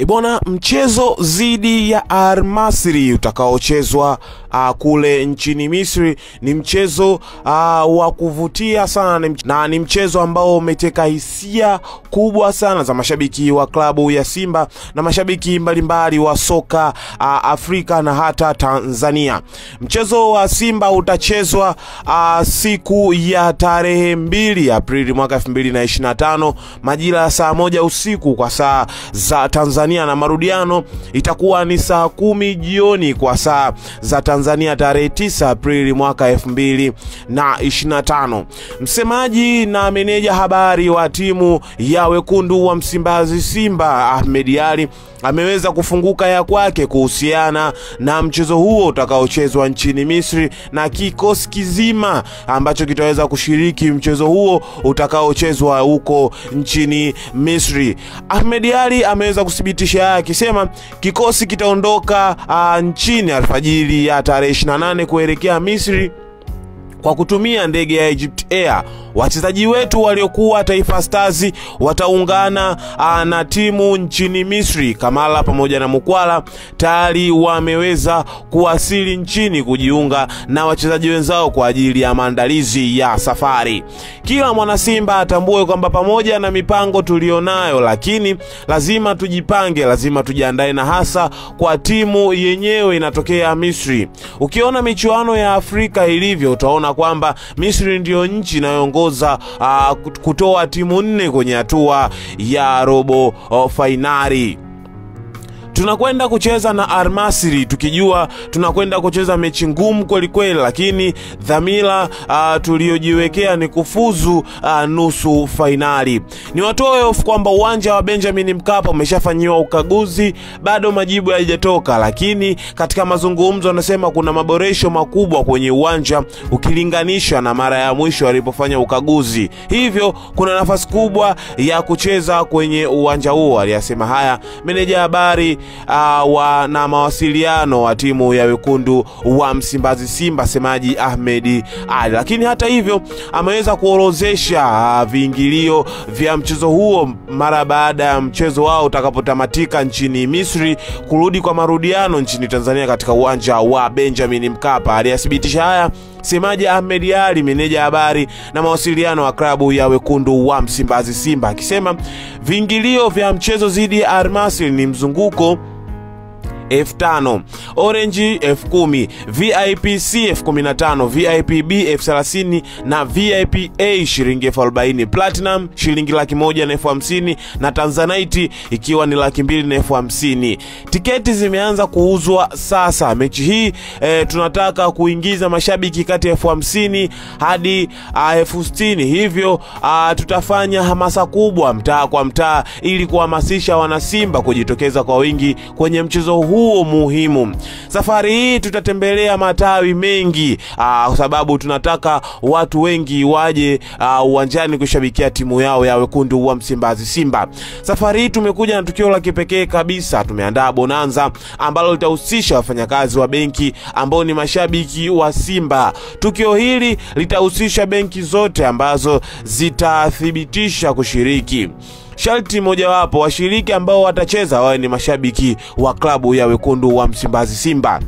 Ebona, mchezo dhidi ya Al Masry utakaochezwa kule nchini Misri ni mchezo wa kuvutia sana, na ni mchezo ambao umeteka hisia kubwa sana za mashabiki wa klabu ya Simba na mashabiki mbalimbali wa soka Afrika na hata Tanzania. Mchezo wa Simba utachezwa siku ya tarehe 2 Aprili mwaka 2025 majira saa 1 usiku kwa saa za Tanzania, na marudiano itakuwa ni saa 10 jioni kwa saa za Tanzania tarehe 9 Aprili mwaka 2025. Msemaji na meneja habari wa timu ya wekundu wa Msimbazi Simba Ahmed Ally ameweza kufunguka ya kwake kuhusiana na mchezo huo utakaochezwa nchini Misri na kikosi kizima ambacho kitaweza kushiriki mchezo huo utakaochezwa huko nchini Misri. Ahmed Ally ameweza kuthibitisha akisema kikosi kitaondoka nchini alfajiri ya tarehe 28 kuelekea Misri kwa kutumia ndege ya Egypt Air. Wachezaji wetu waliokuwa Taifa Stars wataungana na timu nchini Misri. Kamala pamoja na Mukwala tayari wameweza kuwasili nchini kujiunga na wachezaji wenzao kwa ajili ya maandalizi ya safari. Kila mwana Simba atambue kwamba pamoja na mipango tulionayo, lakini lazima tujipange, lazima tujiandae, na hasa kwa timu yenyewe inatokea Misri. Ukiona michuano ya Afrika ilivyo, utaona kwamba Misri ndiyo nchi inayoongoza kutoa timu 4 kwenye hatua ya robo fainali. Tunakwenda kucheza na Al Masry tukijua tunakwenda kucheza mechi ngumu kweli kweli, lakini dhamira tuliyojiwekea ni kufuzu nusu fainali. Ni watoe hofu kwamba uwanja wa Benjamin Mkapa umeshafanyiwa ukaguzi, bado majibu hayajatoka, lakini katika mazungumzo wanasema kuna maboresho makubwa kwenye uwanja ukilinganisha na mara ya mwisho walipofanya ukaguzi, hivyo kuna nafasi kubwa ya kucheza kwenye uwanja huo. Aliyasema haya meneja habari na mawasiliano wa timu ya wekundu wa Msimbazi Simba semaji Ahmed Ally. Lakini hata hivyo ameweza kuorozesha viingilio vya mchezo huo mara baada ya mchezo wao utakapotamatika nchini Misri kurudi kwa marudiano nchini Tanzania katika uwanja wa Benjamin Mkapa. Aliyathibitisha haya semaji Ahmed Ally, meneja habari na mawasiliano wa klabu ya wekundu wa Msimbazi Simba, akisema viingilio vya mchezo dhidi ya Al Masry ni mzunguko 5,000, Orange 10,000, VIP C 15,000, VIP B 30,000 na VIP A shilingi 40,000, Platinum shilingi 150,000 na Tanzanite ikiwa ni 250,000. Tiketi zimeanza kuuzwa sasa. Mechi hii tunataka kuingiza mashabiki kati ya 50,000 hadi 60,000, hivyo tutafanya hamasa kubwa mtaa kwa mtaa ili kuhamasisha wanasimba kujitokeza kwa wingi kwenye mchezo huu muhimu. Safari hii tutatembelea matawi mengi kwa sababu tunataka watu wengi waje uwanjani kushabikia timu yao ya wekundu wa Msimbazi Simba. Safari hii tumekuja na tukio la kipekee kabisa. Tumeandaa bonanza ambalo litahusisha wafanyakazi wa benki ambao ni mashabiki wa Simba. Tukio hili litahusisha benki zote ambazo zitathibitisha kushiriki. Sharti mojawapo, washiriki ambao watacheza wawe ni mashabiki wa klabu ya wekundu wa Msimbazi Simba.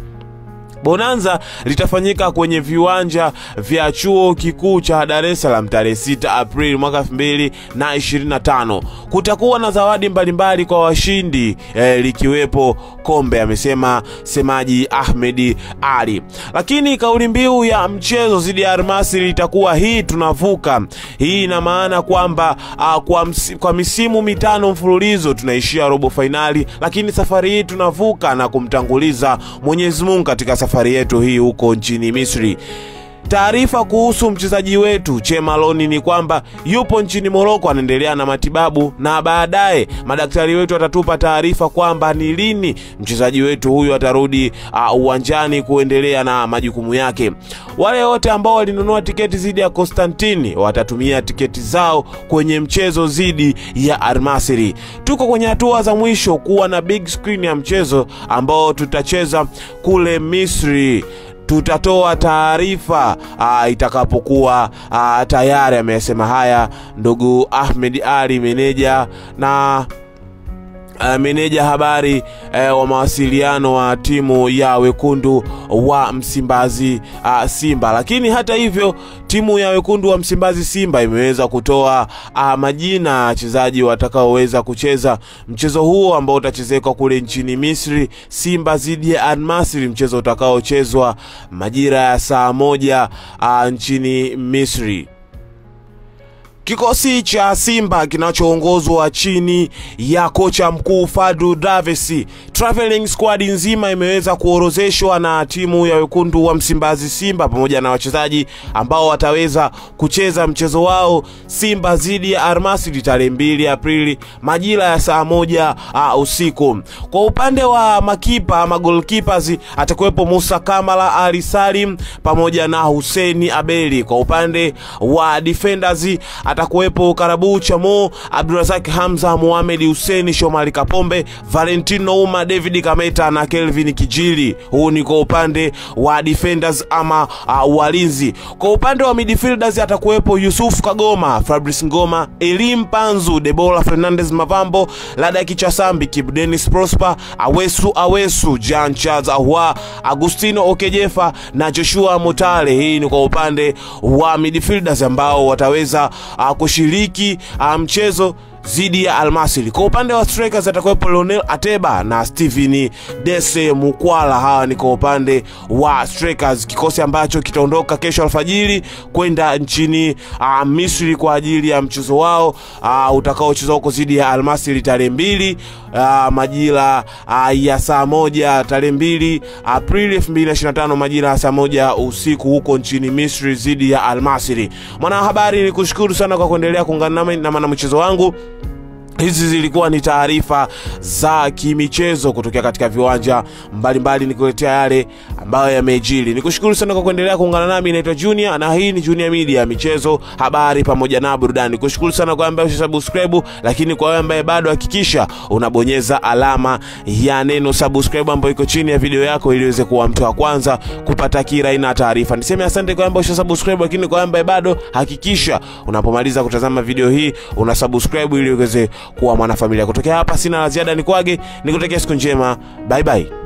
Bonanza litafanyika kwenye viwanja vya Chuo Kikuu cha Dar es Salaam tarehe 6 Aprili mwaka 2025. Kutakuwa na zawadi mbalimbali kwa washindi likiwepo kombe, amesema semaji Ahmed Ally. Lakini kauli mbiu ya mchezo dhidi ya Al Masry itakuwa hii, tunavuka. Hii ina maana kwamba kwa misimu 5 mfululizo tunaishia robo fainali, lakini safari hii tunavuka na kumtanguliza Mwenyezi Mungu katika safari yetu hii huko nchini Misri. Taarifa kuhusu mchezaji wetu Chemaloni ni kwamba yupo nchini Morocco anaendelea na matibabu, na baadaye madaktari wetu watatupa taarifa kwamba ni lini mchezaji wetu huyu atarudi uwanjani kuendelea na majukumu yake. Wale wote ambao walinunua tiketi dhidi ya Constantine watatumia tiketi zao kwenye mchezo dhidi ya Al Masry. Tuko kwenye hatua za mwisho kuwa na big screen ya mchezo ambao tutacheza kule Misri. Tutatoa taarifa itakapokuwa tayari. Amesema haya ndugu Ahmed Ally, meneja na meneja habari wa mawasiliano wa timu ya wekundu wa Msimbazi Simba. Lakini hata hivyo timu ya wekundu wa Msimbazi Simba imeweza kutoa majina wachezaji watakaoweza kucheza mchezo huo ambao utachezeka kule nchini Misri, Simba dhidi ya Al Masry, mchezo utakaochezwa majira ya saa 1 nchini Misri. Kikosi cha Simba kinachoongozwa chini ya kocha mkuu Fadlu Davis, traveling squad nzima imeweza kuorozeshwa na timu ya wekundu wa Msimbazi Simba pamoja na wachezaji ambao wataweza kucheza mchezo wao Simba dhidi ya Al Masry tarehe 2 Aprili majira ya saa 1 usiku. Kwa upande wa makipa ama goalkeepers atakuwepo Musa Kamara, Ali Salim pamoja na Hussein Abeli. Kwa upande wa defenders atakuwepo Karabu Chamo, Abdulrazak Hamza, Mohamed Hussein, Shomari Kapombe, Valentino Uma, David Kameta na Kelvin Kijili. Huu ni kwa upande wa defenders ama walinzi. Kwa upande wa midfielders atakuwepo Yusuf Kagoma, Fabrice Ngoma, Elim Panzu, Debola Fernandez Mavambo, Ladaki Chasambi, Kibu Dennis Prosper, Awesu Awesu, Jean Charles Ahua, Agustino Okejefa na Joshua Mutale. Hii ni kwa upande wa midfielders ambao wataweza kushiriki mchezo dhidi ya Al Masry. Kwa upande wa strikers atakuwepo Lionel Ateba na Steven Dese Mukwala. Hawa ni kwa upande wa strikers, kikosi ambacho kitaondoka kesho alfajiri kwenda nchini Misri kwa ajili ya mchezo wao utakaochezwa huko dhidi ya Al Masry tarehe 2 majira ya saa 1, tarehe 2 Aprili 2025 majira ya saa 1 usiku huko nchini Misri dhidi ya Al Masry. Mwanahabari, nikushukuru sana kwa kuendelea kuungana nami na mwanamichezo wangu. Hizi zilikuwa ni taarifa za kimichezo kutokea katika viwanja mbalimbali, nikuletea yale ambayo yamejiri. Nikushukuru sana kwa kuendelea kuungana nami. Naitwa Junior na hii ni Junior Media, michezo, habari pamoja na burudani. Nikushukuru sana kwa ambaye usubscribe, lakini kwa wewe ambaye bado hakikisha unabonyeza alama ya neno subscribe ambayo iko chini ya video yako ili uweze kuwa mtu wa kwanza kupata kila aina ya taarifa. Niseme asante kwa ambaye usubscribe, lakini kwa ambaye bado hakikisha unapomaliza kutazama video hii una subscribe ili uweze kuwa mwanafamilia. Kutokea hapa sina la ziada, nikwage nikutakia siku njema. Bye bye.